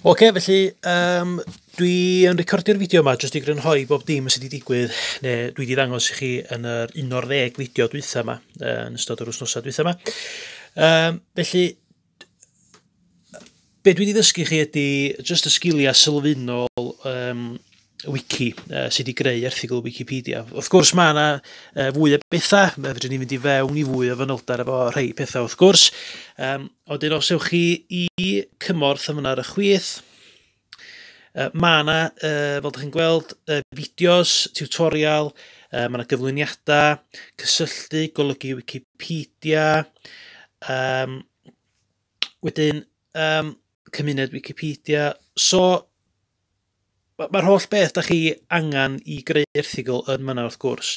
Oce, felly dwi yn recordio'r fideo yma jyst i grynhoi bob dim sydd wedi digwydd, neu dwi wedi ddangos i chi yn yr 11 fideo dwytha yma, yn ystod yr wythnosau dwytha yma. Felly, be dwi wedi ddysgu chi ydy jyst y sgiliau sylfaenol wiki, sydd wedi greu erthygl Wikipedia. Wrth gwrs mae yna fwy o bethau, fedrwn ni fynd i fewn i fwy o fanylder efo rhai pethau wrth gwrs. Wedyn os ewch chi i cymorth yn fan'na ar y chwith, mae yna, fel ydych chi'n gweld, fideos, tutorial, mae yna gyflwyniadau, cysylltu, golygu Wikipedia, wedyn cymuned Wikipedia. So, mae'r holl beth da chi angen i greu erthygl yn fan'na wrth gwrs.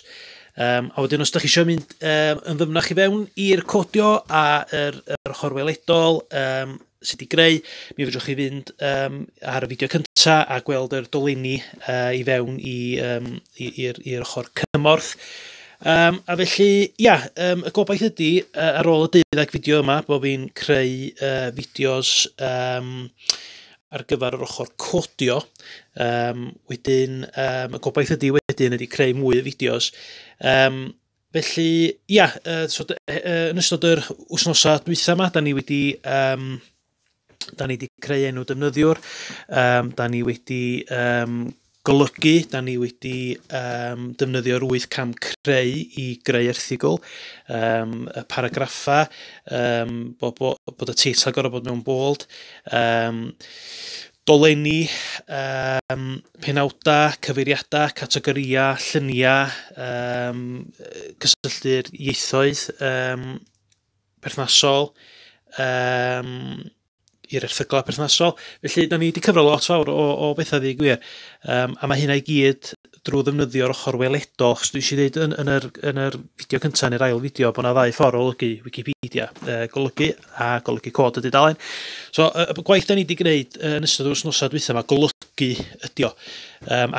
A wedyn os da chi eisiau mynd yn ddyfnach i fewn i'r codio a yr ochr weledol sydd wedi greu, mi fedrwch chi fynd ar y fideo cynta a gweld yr dolenni i fewn i'r ochr cymorth. A felly, ia, y gobaith ydy, ar ôl y 12 fideo yma, bod fi'n creu fideos ar gyfer yr ochr codio. Wedyn, y gobaith ydy wedyn ydy creu mwy o fideos. Felly, ia, so, yn ystod yr wythnosau dwytha yma, da ni wedi creu enw defnyddiwr, da ni wedi golygu, da ni wedi defnyddio'r 8 cam creu i greu erthygl, y paragraffa, bod y teitl gorfod bod mewn bold, dolenni, penawda, cyfeiriadau, categoria, lluniau, cysylltu'r ieithoedd perthnasol, i'r erthyglau perthnasol. Felly, da ni wedi cyfro lot fawr o bethau ddeud gwir. A mae hynna i gyd drwy ddefnyddio'r ochr weledol. Achos dwi eisiau dweud yn yr fideo cyntaf neu'r ail fideo bod yna ddau ffordd o olygu Wikipedia. Golygu a golygu cod y dudalen. So, y gwaith da ni wedi gwneud yn ystod yr wythnosau dwytha yma, golygu ydi o.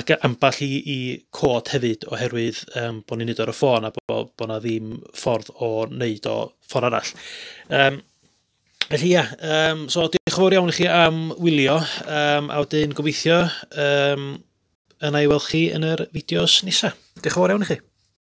Ac ambell i cod hefyd oherwydd bod ni'n neud ar y ffôn a bod yna ddim ffordd o wneud o ffordd arall. Felly ia, so diolch yn fawr iawn i chi am wylio, a wedyn gobeithio yna i weld chi yn yr fideos nesaf. Diolch yn fawr iawn i chi.